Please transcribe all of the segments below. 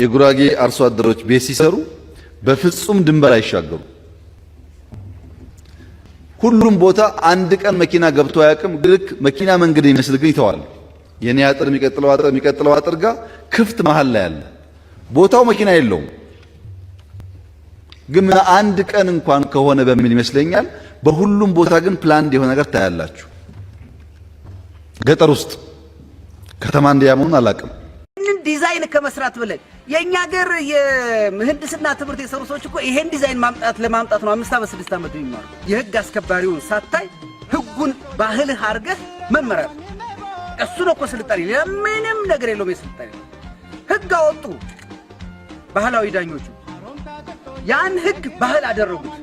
የጉራጌ አርሶ አደሮች ቤት ሲሰሩ በፍጹም ድንበር አይሻገሩ። ሁሉም ቦታ አንድ ቀን መኪና ገብቶ አያውቅም። ልክ መኪና መንገድ የሚመስል ግን ይተዋል። የኔ አጥር የሚቀጥለው አጥር የሚቀጥለው አጥር ጋር ክፍት መሀል ላይ አለ። ቦታው መኪና የለውም፣ ግን አንድ ቀን እንኳን ከሆነ በሚል ይመስለኛል። በሁሉም ቦታ ግን planned የሆነ ነገር ታያላችሁ። ገጠር ውስጥ ከተማ እንዲያ መሆኑን አላውቅም። ይህንን ዲዛይን ከመስራት ብለን የእኛ ሀገር የምህንድስና ትምህርት የሰሩ ሰዎች እኮ ይሄን ዲዛይን ማምጣት ለማምጣት ነው 5 ዓመት 6 ዓመት የሚማሩ። የህግ አስከባሪውን ሳታይ ህጉን ባህልህ አድርገህ መመራት፣ እሱ ነው እኮ ስልጣኔ። ሌላ ምንም ነገር የለውም። የስልጣኔ ህግ አወጡ ባህላዊ ዳኞቹ፣ ያን ህግ ባህል አደረጉት።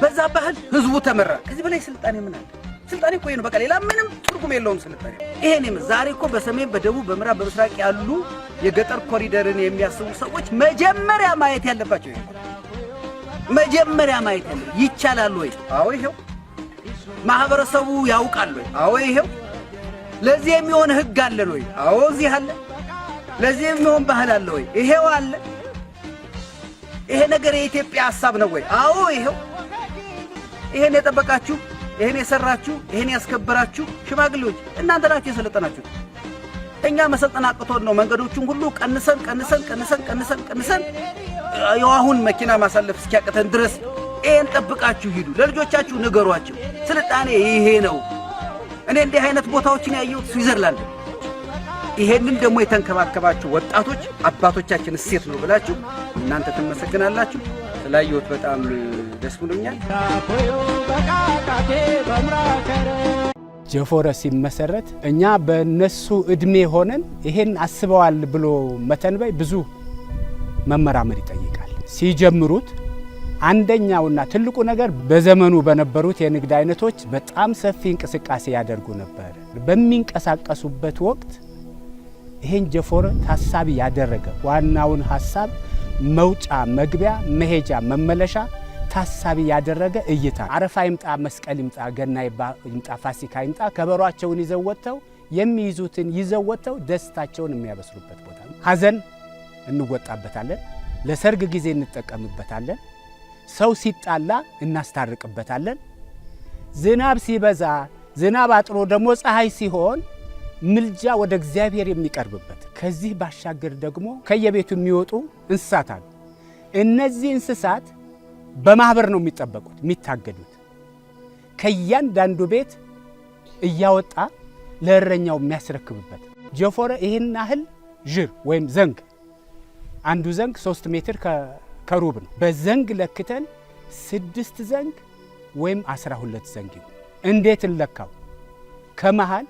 በዛ ባህል ህዝቡ ተመራ። ከዚህ በላይ ስልጣኔ ምን አለ? ስልጣኔ እኮ ይሄ ነው። በቃ ሌላ ምንም ትርጉም የለውም ስልጣኔ። ይሄን ዛሬ እኮ በሰሜን፣ በደቡብ፣ በምዕራብ፣ በምስራቅ ያሉ የገጠር ኮሪደርን የሚያስቡ ሰዎች መጀመሪያ ማየት ያለባቸው ይሄ፣ መጀመሪያ ማየት ያለ ይቻላል ወይ? አዎ ይሄው። ማህበረሰቡ ያውቃል ወይ? አዎ ይሄው። ለዚህ የሚሆን ህግ አለን ወይ? አዎ እዚህ አለ። ለዚህ የሚሆን ባህል አለ ወይ? ይሄው አለ። ይሄ ነገር የኢትዮጵያ ሀሳብ ነው ወይ? አዎ ይሄው። ይሄን የጠበቃችሁ፣ ይሄን የሰራችሁ፣ ይሄን ያስከበራችሁ ሽማግሌዎች እናንተ ናችሁ የሰለጠናችሁት። እኛ መሰልጠን አቅቶን ነው መንገዶቹን ሁሉ ቀንሰን ቀንሰን ቀንሰን ቀንሰን ቀንሰን የአሁን መኪና ማሳለፍ እስኪያቅተን ድረስ። ይሄን ጠብቃችሁ ሂዱ። ለልጆቻችሁ ንገሯቸው። ስልጣኔ ይሄ ነው። እኔ እንዲህ አይነት ቦታዎችን ያየሁት ስዊዘርላንድ። ይሄንን ደግሞ የተንከባከባችሁ ወጣቶች አባቶቻችን እሴት ነው ብላችሁ እናንተ ትመሰግናላችሁ። ስላየሁት በጣም ደስ ብሎኛል። ጀፎረ ሲመሰረት እኛ በነሱ እድሜ ሆነን ይሄን አስበዋል ብሎ መተንበይ ብዙ መመራመር ይጠይቃል። ሲጀምሩት አንደኛውና ትልቁ ነገር በዘመኑ በነበሩት የንግድ አይነቶች በጣም ሰፊ እንቅስቃሴ ያደርጉ ነበር። በሚንቀሳቀሱበት ወቅት ይሄን ጀፎረ ታሳቢ ያደረገ ዋናውን ሀሳብ መውጫ፣ መግቢያ፣ መሄጃ፣ መመለሻ ታሳቢ ያደረገ እይታ፣ አረፋ ይምጣ፣ መስቀል ይምጣ፣ ገና ይምጣ፣ ፋሲካ ይምጣ፣ ከበሯቸውን ይዘው ወጥተው፣ የሚይዙትን ይዘው ወጥተው ደስታቸውን የሚያበስሩበት ቦታ ነው። ሀዘን እንወጣበታለን። ለሰርግ ጊዜ እንጠቀምበታለን። ሰው ሲጣላ እናስታርቅበታለን። ዝናብ ሲበዛ፣ ዝናብ አጥሮ ደግሞ ፀሐይ ሲሆን ምልጃ ወደ እግዚአብሔር የሚቀርብበት። ከዚህ ባሻገር ደግሞ ከየቤቱ የሚወጡ እንስሳት አሉ። እነዚህ እንስሳት በማህበር ነው የሚጠበቁት፣ የሚታገዱት። ከእያንዳንዱ ቤት እያወጣ ለእረኛው የሚያስረክብበት ጀፎረ። ይህን ያህል ዥር ወይም ዘንግ፣ አንዱ ዘንግ 3 ሜትር ከሩብ ነው። በዘንግ ለክተን ስድስት ዘንግ ወይም 12 ዘንግ ይሁን። እንዴት እንለካው? ከመሃል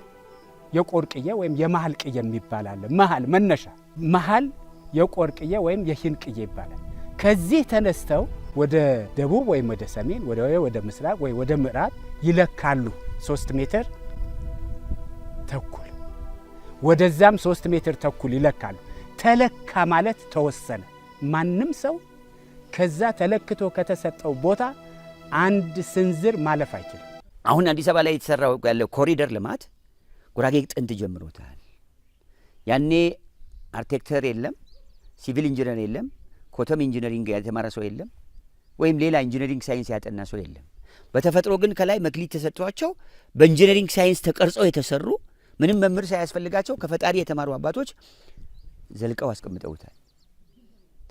የቆርቅዬ ወይም የመሃል ቅዬ የሚባል አለ። መሃል መነሻ መሃል የቆርቅዬ ወይም የሂን ቅዬ ይባላል። ከዚህ ተነስተው ወደ ደቡብ ወይም ወደ ሰሜን፣ ወደ ምስራቅ ወይ ወደ ምዕራብ ይለካሉ። 3 ሜትር ተኩል፣ ወደዛም 3 ሜትር ተኩል ይለካሉ። ተለካ ማለት ተወሰነ። ማንም ሰው ከዛ ተለክቶ ከተሰጠው ቦታ አንድ ስንዝር ማለፍ አይችልም። አሁን አዲስ አበባ ላይ የተሰራው ያለው ኮሪደር ልማት ጉራጌ ጥንት ጀምሮታል። ያኔ architecture የለም፣ civil engineer የለም፣ ኮተም engineering የተማረ ሰው የለም፣ ወይም ሌላ engineering science ያጠና ሰው የለም። በተፈጥሮ ግን ከላይ መክሊት ተሰጥቷቸው በ engineering science ተቀርጸው የተሰሩ፣ ምንም መምህር ሳያስፈልጋቸው ከፈጣሪ የተማሩ አባቶች ዘልቀው አስቀምጠውታል።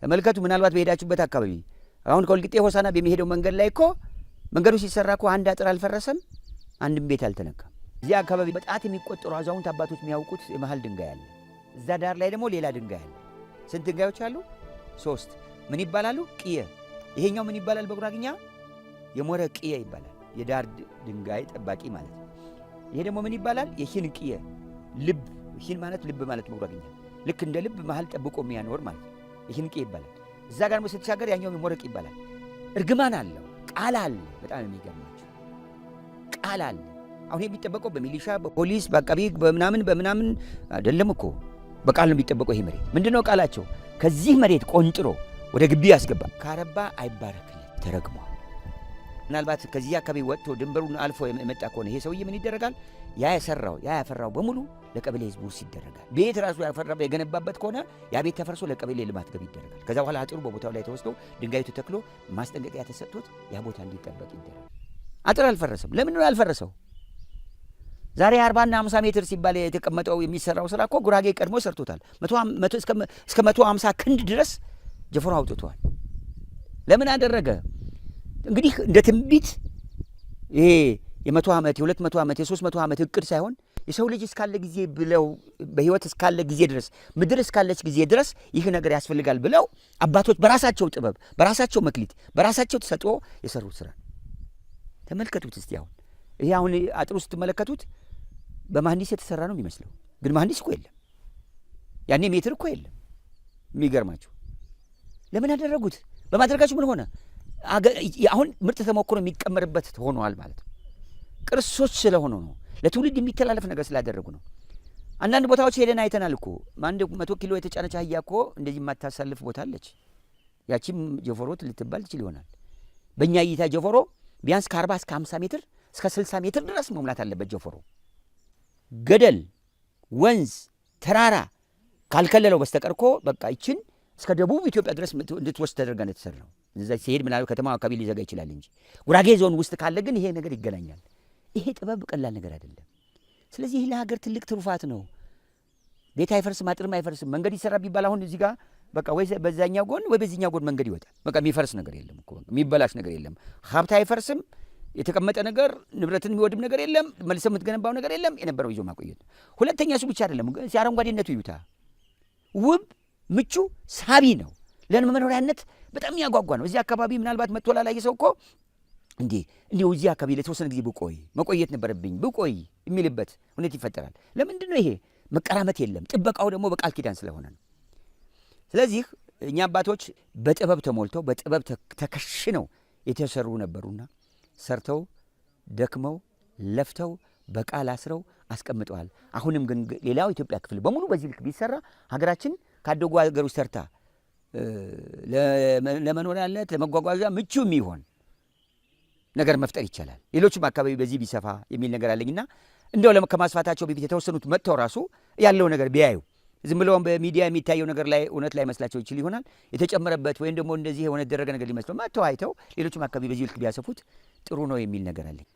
ተመልከቱ። ምናልባት በሄዳችሁበት አካባቢ አሁን ከወልቂጤ ሆሳና በሚሄደው መንገድ ላይ እኮ መንገዱ ሲሰራ እኮ አንድ አጥር አልፈረሰም፣ አንድም ቤት አልተነካም። እዚያ አካባቢ በጣት የሚቆጠሩ አዛውንት አባቶች የሚያውቁት የመሀል ድንጋይ አለ። እዛ ዳር ላይ ደግሞ ሌላ ድንጋይ አለ። ስንት ድንጋዮች አሉ? ሶስት። ምን ይባላሉ? ቅየ። ይሄኛው ምን ይባላል በጉራግኛ? የሞረ ቅየ ይባላል። የዳር ድንጋይ ጠባቂ ማለት ነው። ይሄ ደግሞ ምን ይባላል? የሂን ቅየ፣ ልብ። ሂን ማለት ልብ ማለት በጉራግኛ፣ ልክ እንደ ልብ መሀል ጠብቆ የሚያኖር ማለት ነው። የሂን ቅየ ይባላል። እዛ ጋር ደግሞ ስትሻገር ያኛው የሞረቅ ይባላል። እርግማን አለው፣ ቃል አለ። በጣም የሚገርማቸው ቃል አለ። አሁን የሚጠበቀው በሚሊሻ፣ በፖሊስ፣ በአቃቢ ሕግ፣ በምናምን በምናምን አይደለም እኮ፣ በቃል ነው የሚጠበቀው። ይሄ መሬት ምንድን ነው ቃላቸው? ከዚህ መሬት ቆንጥሮ ወደ ግቢ ያስገባ ካረባ አይባረክለት፣ ተረግሟል። ምናልባት ከዚህ አካባቢ ወጥቶ ድንበሩን አልፎ የመጣ ከሆነ ይሄ ሰውዬ ምን ይደረጋል? ያ የሰራው ያ ያፈራው በሙሉ ለቀበሌ ህዝቡ ውርስ ይደረጋል። ቤት ራሱ ያፈራ የገነባበት ከሆነ ያ ቤት ተፈርሶ ለቀበሌ ልማት ገቢ ይደረጋል። ከዛ በኋላ አጥሩ በቦታው ላይ ተወስዶ ድንጋዩ ተተክሎ ማስጠንቀቂያ ተሰጥቶት ያ ቦታ እንዲጠበቅ ይደረጋል። አጥር አልፈረሰም። ለምን ነው ያልፈረሰው? ዛሬ 40ና 50 ሜትር ሲባል የተቀመጠው የሚሰራው ስራ እኮ ጉራጌ ቀድሞ ሰርቶታል። እስከ 150 ክንድ ድረስ ጀፈሮ አውጥቷል። ለምን አደረገ? እንግዲህ እንደ ትንቢት ይሄ የ100 ዓመት የ200 ዓመት የ300 ዓመት እቅድ ሳይሆን የሰው ልጅ እስካለ ጊዜ ብለው በህይወት እስካለ ጊዜ ድረስ ምድር እስካለች ጊዜ ድረስ ይህ ነገር ያስፈልጋል ብለው አባቶች በራሳቸው ጥበብ በራሳቸው መክሊት በራሳቸው ተሰጥኦ የሰሩት ስራ ተመልከቱት እስቲ። አሁን ይሄ አሁን አጥሩ ስትመለከቱት በመሐንዲስ የተሰራ ነው የሚመስለው፣ ግን መሐንዲስ እኮ የለም። ያኔ ሜትር እኮ የለም። የሚገርማችሁ ለምን አደረጉት? በማድረጋችሁ ምን ሆነ? አሁን ምርጥ ተሞክሮ የሚቀመርበት ሆኗል ማለት ነው። ቅርሶች ስለሆኑ ነው። ለትውልድ የሚተላለፍ ነገር ስላደረጉ ነው። አንዳንድ ቦታዎች ሄደን አይተናል እኮ 100 ኪሎ የተጫነች አህያ እኮ እንደዚህ የማታሳልፍ ቦታ አለች። ያቺም ጀፎሮ ልትባል ትችል ይሆናል። በእኛ እይታ ጀፎሮ ቢያንስ ከ40 እስከ 50 ሜትር እስከ 60 ሜትር ድረስ መሙላት አለበት ጀፎሮ። ገደል፣ ወንዝ፣ ተራራ ካልከለለው በስተቀር እኮ በቃ ይችን እስከ ደቡብ ኢትዮጵያ ድረስ እንድትወስድ ተደርጋ ነው የተሰራው። እዛ ሲሄድ ምናልባት ከተማው አካባቢ ሊዘጋ ይችላል እንጂ ጉራጌ ዞን ውስጥ ካለ ግን ይሄ ነገር ይገናኛል። ይሄ ጥበብ ቀላል ነገር አይደለም። ስለዚህ ይህ ለሀገር ትልቅ ትሩፋት ነው። ቤት አይፈርስም፣ አጥርም አይፈርስም። መንገድ ይሰራ ቢባል አሁን እዚህ ጋር በቃ ወይ በዛኛው ጎን ወይ በዚህኛው ጎን መንገድ ይወጣል። በቃ የሚፈርስ ነገር የለም እኮ የሚበላሽ ነገር የለም። ሀብት አይፈርስም። የተቀመጠ ነገር ንብረትን የሚወድም ነገር የለም። መልሰህ የምትገነባው ነገር የለም። የነበረው ይዞ ማቆየት ነው። ሁለተኛ እሱ ብቻ አይደለም፣ አረንጓዴነቱ ይዩታ፣ ውብ ምቹ፣ ሳቢ ነው። ለመኖሪያነት በጣም የሚያጓጓ ነው። እዚህ አካባቢ ምናልባት መጥቶ ላላየ ሰው እኮ እንዴ እንዲሁ እዚህ አካባቢ ለተወሰነ ጊዜ ብቆይ መቆየት ነበረብኝ ብቆይ የሚልበት ሁኔታ ይፈጠራል። ለምንድን ነው ይሄ? መቀራመት የለም። ጥበቃው ደግሞ በቃል ኪዳን ስለሆነ ነው። ስለዚህ እኛ አባቶች በጥበብ ተሞልተው በጥበብ ተከሽነው የተሰሩ ነበሩና ሰርተው ደክመው ለፍተው በቃል አስረው አስቀምጠዋል። አሁንም ግን ሌላው ኢትዮጵያ ክፍል በሙሉ በዚህ ልክ ቢሰራ ሀገራችን ካደጉ ሀገሮች ሰርታ ለመኖሪያነት ለመጓጓዣ ምቹ የሚሆን ነገር መፍጠር ይቻላል። ሌሎችም አካባቢ በዚህ ቢሰፋ የሚል ነገር አለኝና እንደው ከማስፋታቸው በፊት የተወሰኑት መጥተው ራሱ ያለው ነገር ቢያዩ ዝም ብለውም በሚዲያ የሚታየው ነገር ላይ እውነት ላይ መስላቸው ይችል ይሆናል። የተጨመረበት ወይም ደግሞ እንደዚህ የሆነ የተደረገ ነገር ሊመስለው መጥተው አይተው ሌሎችም አካባቢ በዚህ ልክ ቢያሰፉት ጥሩ ነው የሚል ነገር አለኝ።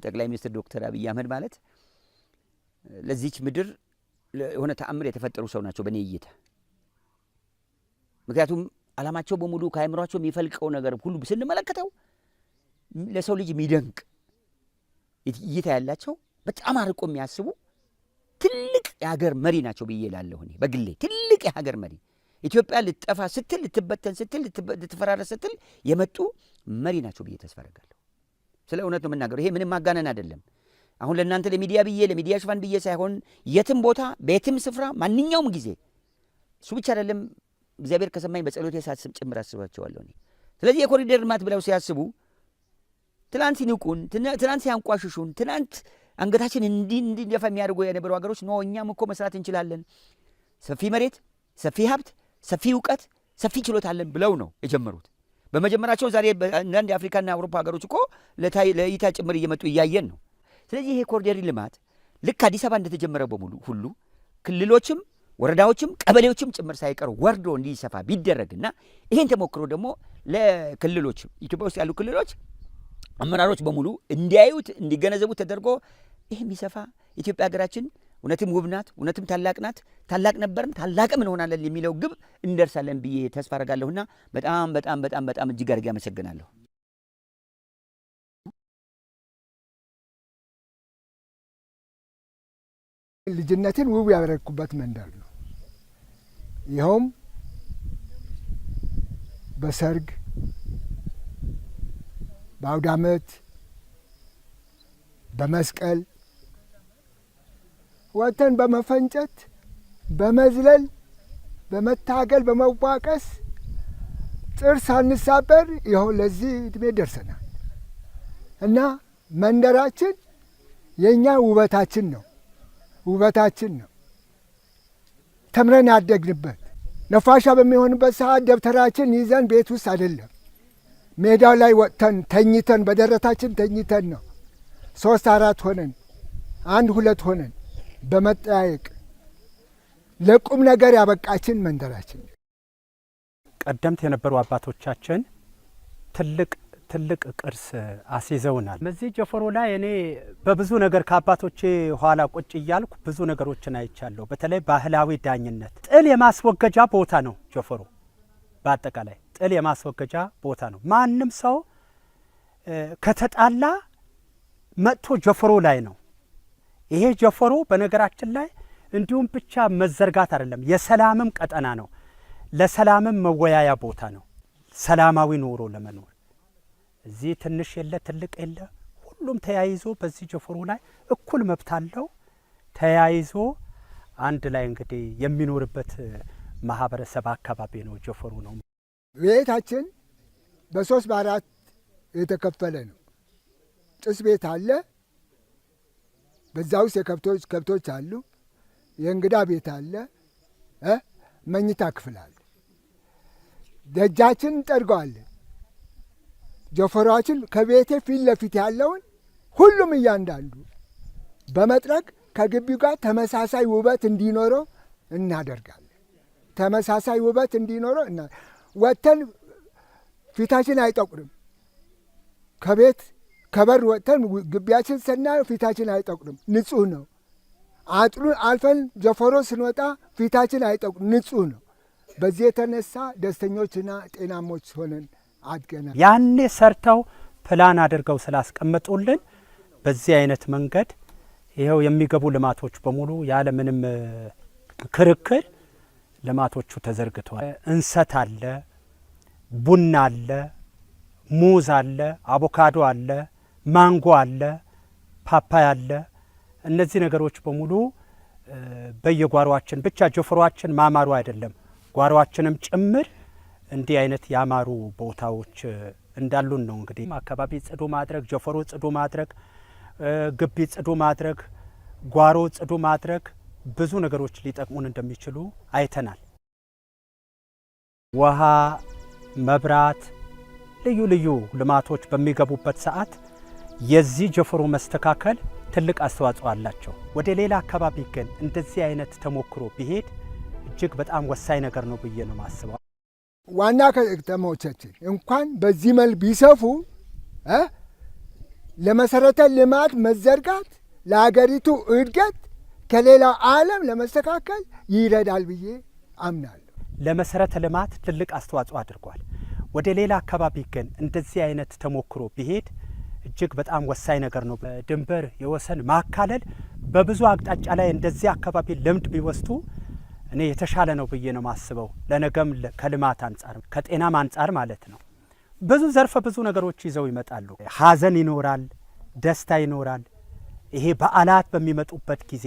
ጠቅላይ ሚኒስትር ዶክተር አብይ አህመድ ማለት ለዚች ምድር የሆነ ተአምር የተፈጠሩ ሰው ናቸው በእኔ እይታ። ምክንያቱም ዓላማቸው በሙሉ ከአእምሯቸው የሚፈልቀው ነገር ሁሉ ስንመለከተው ለሰው ልጅ የሚደንቅ እይታ ያላቸው በጣም አርቆ የሚያስቡ ትልቅ የሀገር መሪ ናቸው ብዬ እላለሁ። እኔ በግሌ ትልቅ የሀገር መሪ ኢትዮጵያ ልትጠፋ ስትል፣ ልትበተን ስትል፣ ልትፈራረስ ስትል የመጡ መሪ ናቸው ብዬ ተስፋ አደርጋለሁ። ስለ እውነት ነው የምናገረው። ይሄ ምንም ማጋነን አይደለም። አሁን ለእናንተ ለሚዲያ ብዬ ለሚዲያ ሽፋን ብዬ ሳይሆን የትም ቦታ በየትም ስፍራ ማንኛውም ጊዜ እሱ ብቻ አይደለም፣ እግዚአብሔር ከሰማኝ በጸሎቴ ሳስብ ጭምር አስባቸዋለሁ እኔ። ስለዚህ የኮሪደር ልማት ብለው ሲያስቡ ትናንት ሲንቁን፣ ትናንት ሲያንቋሽሹን፣ ትናንት አንገታችን እንዲደፋ የሚያደርጉ የነበሩ ሀገሮች no እኛም እኮ መስራት እንችላለን፣ ሰፊ መሬት፣ ሰፊ ሀብት፣ ሰፊ እውቀት፣ ሰፊ ችሎታ አለን ብለው ነው የጀመሩት። በመጀመራቸው ዛሬ አንዳንድ የአፍሪካና የአውሮፓ ሀገሮች እኮ ለእይታ ጭምር እየመጡ እያየን ነው። ስለዚህ ይሄ ኮሪደር ልማት ልክ አዲስ አበባ እንደተጀመረ በሙሉ ሁሉ ክልሎችም ወረዳዎችም ቀበሌዎችም ጭምር ሳይቀሩ ወርዶ እንዲሰፋ ቢደረግና ይሄን ተሞክሮ ደግሞ ለክልሎች ኢትዮጵያ ውስጥ ያሉ ክልሎች አመራሮች በሙሉ እንዲያዩት እንዲገነዘቡት ተደርጎ ይህ ቢሰፋ ኢትዮጵያ ሀገራችን እውነትም ውብ ናት፣ እውነትም ታላቅ ናት፣ ታላቅ ነበርን፣ ታላቅም እንሆናለን የሚለው ግብ እንደርሳለን ብዬ ተስፋ አደርጋለሁና በጣም በጣም በጣም በጣም እጅግ አድርጌ አመሰግናለሁ። ልጅነቴን ውብ ያደረግኩበት መንደር ነው። ይኸውም በሰርግ፣ በአውደ ዓመት፣ በመስቀል ወጥተን በመፈንጨት፣ በመዝለል፣ በመታገል፣ በመዋቀስ ጥርስ ሳንሳበር ይኸው ለዚህ እድሜ ደርሰናል እና መንደራችን የእኛ ውበታችን ነው ውበታችን ነው። ተምረን ያደግንበት ነፋሻ በሚሆንበት ሰዓት ደብተራችን ይዘን ቤት ውስጥ አይደለም ሜዳው ላይ ወጥተን ተኝተን በደረታችን ተኝተን ነው 3 4 ሆነን አንድ ሁለት ሆነን በመጠያየቅ ለቁም ነገር ያበቃችን መንደራችን። ቀደምት የነበሩ አባቶቻችን ትልቅ ትልቅ ቅርስ አስይዘውናል። በዚህ ጀፎሮ ላይ እኔ በብዙ ነገር ከአባቶቼ ኋላ ቁጭ እያልኩ ብዙ ነገሮችን አይቻለሁ። በተለይ ባህላዊ ዳኝነት ጥል የማስወገጃ ቦታ ነው። ጀፎሮ በአጠቃላይ ጥል የማስወገጃ ቦታ ነው። ማንም ሰው ከተጣላ መጥቶ ጀፎሮ ላይ ነው። ይሄ ጀፎሮ በነገራችን ላይ እንዲሁም ብቻ መዘርጋት አይደለም፣ የሰላምም ቀጠና ነው። ለሰላምም መወያያ ቦታ ነው። ሰላማዊ ኑሮ ለመኖር እዚህ ትንሽ የለ ትልቅ የለ፣ ሁሉም ተያይዞ በዚህ ጀፎሮ ላይ እኩል መብት አለው። ተያይዞ አንድ ላይ እንግዲህ የሚኖርበት ማህበረሰብ አካባቢ ነው ጀፎሮ ነው። ቤታችን በሶስት በአራት የተከፈለ ነው። ጭስ ቤት አለ። በዛ ውስጥ የከብቶች ከብቶች አሉ። የእንግዳ ቤት አለ፣ መኝታ ክፍል አለ። ደጃችን እንጠርገዋለን። ጀፈሯችን ከቤቴ ፊት ለፊት ያለውን ሁሉም እያንዳንዱ በመጥረግ ከግቢው ጋር ተመሳሳይ ውበት እንዲኖረው እናደርጋለን። ተመሳሳይ ውበት እንዲኖረው እና ወጥተን ፊታችን አይጠቁርም። ከቤት ከበር ወጥተን ግቢያችን ስናየው ፊታችን አይጠቁርም፣ ንጹህ ነው። አጥሩን አልፈን ጀፈሮ ስንወጣ ፊታችን አይጠቁርም፣ ንጹህ ነው። በዚህ የተነሳ ደስተኞችና ጤናሞች ሆነን አድገናል። ያኔ ሰርተው ፕላን አድርገው ስላስቀመጡልን በዚህ አይነት መንገድ ይኸው የሚገቡ ልማቶች በሙሉ ያለ ምንም ክርክር ልማቶቹ ተዘርግተዋል። እንሰት አለ፣ ቡና አለ፣ ሙዝ አለ፣ አቮካዶ አለ፣ ማንጎ አለ፣ ፓፓያ አለ። እነዚህ ነገሮች በሙሉ በየጓሯችን ብቻ ጀፍሯችን ማማሩ አይደለም ጓሯችንም ጭምር እንዲህ አይነት ያማሩ ቦታዎች እንዳሉን ነው። እንግዲህ አካባቢ ጽዱ ማድረግ፣ ጀፈሮ ጽዱ ማድረግ፣ ግቢ ጽዱ ማድረግ፣ ጓሮ ጽዱ ማድረግ ብዙ ነገሮች ሊጠቅሙን እንደሚችሉ አይተናል። ውሃ፣ መብራት፣ ልዩ ልዩ ልማቶች በሚገቡበት ሰዓት የዚህ ጀፈሮ መስተካከል ትልቅ አስተዋጽኦ አላቸው። ወደ ሌላ አካባቢ ግን እንደዚህ አይነት ተሞክሮ ቢሄድ እጅግ በጣም ወሳኝ ነገር ነው ብዬ ነው የማስበው። ዋና ከተሞቻችን እንኳን በዚህ መልክ ቢሰፉ ለመሰረተ ልማት መዘርጋት ለሀገሪቱ እድገት ከሌላው ዓለም ለመስተካከል ይረዳል ብዬ አምናለሁ። ለመሰረተ ልማት ትልቅ አስተዋጽኦ አድርጓል። ወደ ሌላ አካባቢ ግን እንደዚህ አይነት ተሞክሮ ቢሄድ እጅግ በጣም ወሳኝ ነገር ነው። ድንበር የወሰን ማካለል በብዙ አቅጣጫ ላይ እንደዚህ አካባቢ ልምድ ቢወስዱ እኔ የተሻለ ነው ብዬ ነው ማስበው። ለነገም ከልማት አንጻር ከጤናም አንጻር ማለት ነው። ብዙ ዘርፈ ብዙ ነገሮች ይዘው ይመጣሉ። ሀዘን ይኖራል፣ ደስታ ይኖራል። ይሄ በዓላት በሚመጡበት ጊዜ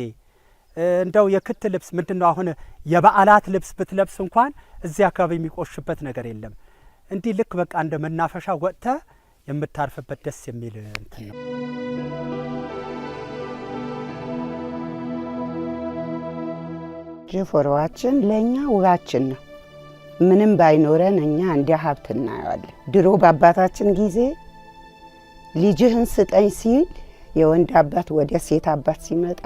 እንደው የክት ልብስ ምንድን ነው አሁን የበዓላት ልብስ ብትለብስ እንኳን እዚህ አካባቢ የሚቆሽበት ነገር የለም። እንዲህ ልክ በቃ እንደ መናፈሻ ወጥተህ የምታርፍበት ደስ የሚል እንትን ነው። ጀፎሮዋችን ለእኛ ውባችን ነው። ምንም ባይኖረን እኛ እንደ ሀብት እናየዋለን። ድሮ በአባታችን ጊዜ ልጅህን ስጠኝ ሲል የወንድ አባት ወደ ሴት አባት ሲመጣ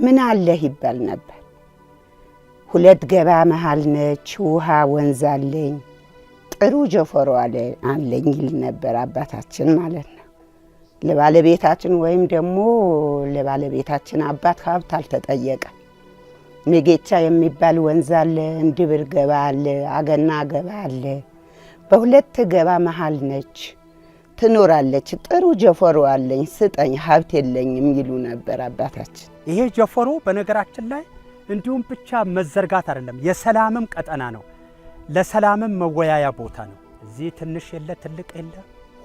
ምን አለህ ይባል ነበር። ሁለት ገባ መሃል ነች፣ ውሃ ወንዝ አለኝ፣ ጥሩ ጀፎሮ አለኝ ይል ነበር አባታችን ማለት ነው። ለባለቤታችን ወይም ደግሞ ለባለቤታችን አባት ሀብት አልተጠየቀ። ሜጌቻ የሚባል ወንዝ አለ፣ እንድብር ገባ አለ፣ አገና ገባ አለ። በሁለት ገባ መሃል ነች ትኖራለች። ጥሩ ጀፎሮ አለኝ ስጠኝ፣ ሀብት የለኝም ይሉ ነበር አባታችን። ይሄ ጀፎሮ በነገራችን ላይ እንዲሁም ብቻ መዘርጋት አይደለም፣ የሰላምም ቀጠና ነው። ለሰላምም መወያያ ቦታ ነው። እዚህ ትንሽ የለ ትልቅ የለ፣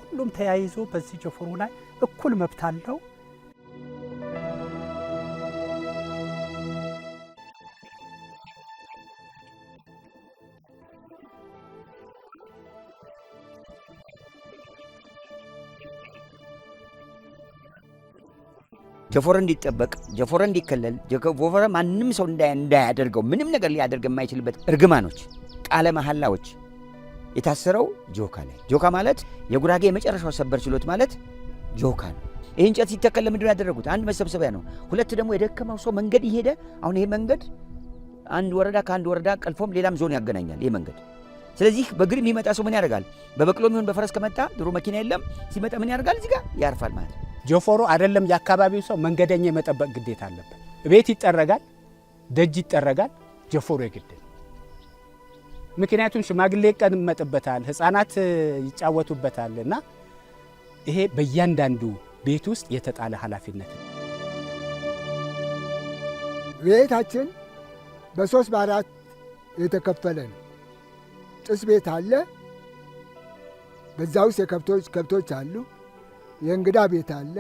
ሁሉም ተያይዞ በዚህ ጀፎሮ ላይ እኩል መብት አለው። ጀፎረ እንዲጠበቅ፣ ጀፎረ እንዲከለል፣ ጀፎረ ማንም ሰው እንዳያደርገው ምንም ነገር ሊያደርግ የማይችልበት እርግማኖች፣ ቃለ መሐላዎች የታሰረው ጆካ ላይ። ጆካ ማለት የጉራጌ የመጨረሻው ሰበር ችሎት ማለት ጆካ ነው። ይህ እንጨት ሲተከል ለምንድን ነው ያደረጉት? አንድ መሰብሰቢያ ነው። ሁለት ደግሞ የደከመው ሰው መንገድ እየሄደ፣ አሁን ይሄ መንገድ አንድ ወረዳ ከአንድ ወረዳ ቀልፎም ሌላም ዞን ያገናኛል ይሄ መንገድ። ስለዚህ በእግር የሚመጣ ሰው ምን ያደርጋል? በበቅሎ የሚሆን በፈረስ ከመጣ፣ ድሮ መኪና የለም፣ ሲመጣ ምን ያደርጋል? እዚህ ጋር ያርፋል ማለት ነው። ጀፎሮ አይደለም የአካባቢው ሰው፣ መንገደኛ የመጠበቅ ግዴታ አለበት። ቤት ይጠረጋል፣ ደጅ ይጠረጋል፣ ጀፎሮ የግድ ነው። ምክንያቱም ሽማግሌ ይቀመጥበታል፣ ሕፃናት ይጫወቱበታል እና ይሄ በእያንዳንዱ ቤት ውስጥ የተጣለ ኃላፊነት ነው። ቤታችን በሶስት በአራት የተከፈለ ነው። ጭስ ቤት አለ። በዛ ውስጥ የከብቶች አሉ። የእንግዳ ቤት አለ፣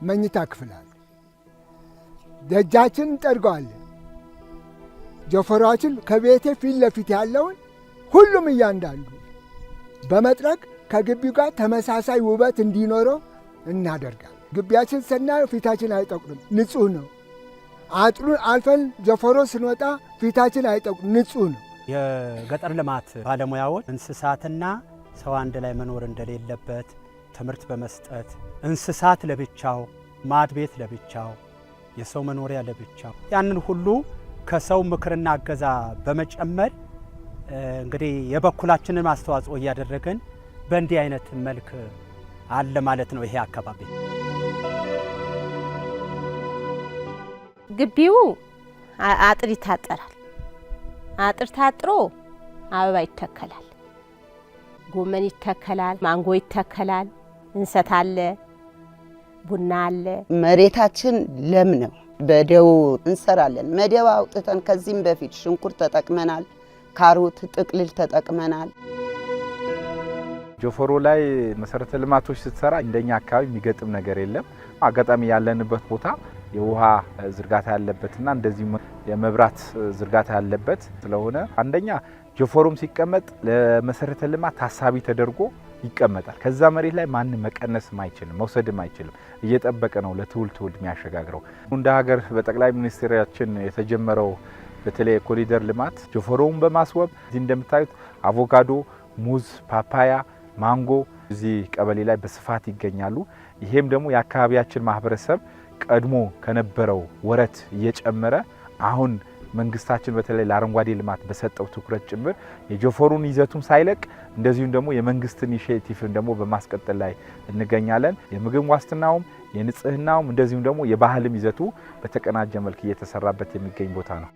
መኝታ ክፍል አለ። ደጃችን እንጠርገዋለን። ጀፈሯችን ከቤቴ ፊት ለፊት ያለውን ሁሉም እያንዳንዱ በመጥረግ ከግቢው ጋር ተመሳሳይ ውበት እንዲኖረው እናደርጋለን። ግቢያችን ስናየው ፊታችን አይጠቁርም፣ ንጹሕ ነው። አጥሩን አልፈን ጀፈሮ ስንወጣ ፊታችን አይጠቁርም፣ ንጹሕ ነው። የገጠር ልማት ባለሙያዎች እንስሳትና ሰው አንድ ላይ መኖር እንደሌለበት ትምህርት በመስጠት፣ እንስሳት ለብቻው፣ ማድ ቤት ለብቻው፣ የሰው መኖሪያ ለብቻው፣ ያንን ሁሉ ከሰው ምክርና እገዛ በመጨመር እንግዲህ የበኩላችንን አስተዋጽኦ እያደረግን በእንዲህ አይነት መልክ አለ ማለት ነው ይሄ አካባቢ። ግቢው አጥር ይታጠራል። አጥር ታጥሮ አበባ ይተከላል፣ ጎመን ይተከላል፣ ማንጎ ይተከላል፣ እንሰት አለ፣ ቡና አለ። መሬታችን ለም ነው። በደው እንሰራለን። መደብ አውጥተን ከዚህም በፊት ሽንኩርት ተጠቅመናል፣ ካሮት ጥቅልል ተጠቅመናል። ጆፎሮ ላይ መሰረተ ልማቶች ስትሰራ እንደኛ አካባቢ የሚገጥም ነገር የለም። አጋጣሚ ያለንበት ቦታ የውሃ ዝርጋታ ያለበትና እንደዚሁ የመብራት ዝርጋታ ያለበት ስለሆነ፣ አንደኛ ጆፎሮም ሲቀመጥ ለመሰረተ ልማት ታሳቢ ተደርጎ ይቀመጣል። ከዛ መሬት ላይ ማንም መቀነስም አይችልም፣ መውሰድም አይችልም። እየጠበቀ ነው ለትውልድ ትውልድ የሚያሸጋግረው። እንደ ሀገር በጠቅላይ ሚኒስትራችን የተጀመረው በተለይ የኮሪደር ልማት ጆፎሮውን በማስዋብ እዚህ እንደምታዩት አቮካዶ፣ ሙዝ፣ ፓፓያ፣ ማንጎ እዚህ ቀበሌ ላይ በስፋት ይገኛሉ። ይሄም ደግሞ የአካባቢያችን ማህበረሰብ ቀድሞ ከነበረው ወረት እየጨመረ፣ አሁን መንግስታችን በተለይ ለአረንጓዴ ልማት በሰጠው ትኩረት ጭምር የጆፎሩን ይዘቱም ሳይለቅ እንደዚሁም ደግሞ የመንግስትን initiative ን ደግሞ በማስቀጠል ላይ እንገኛለን። የምግብ ዋስትናውም፣ የንጽህናውም፣ እንደዚሁም ደግሞ የባህልም ይዘቱ በተቀናጀ መልክ እየተሰራበት የሚገኝ ቦታ ነው።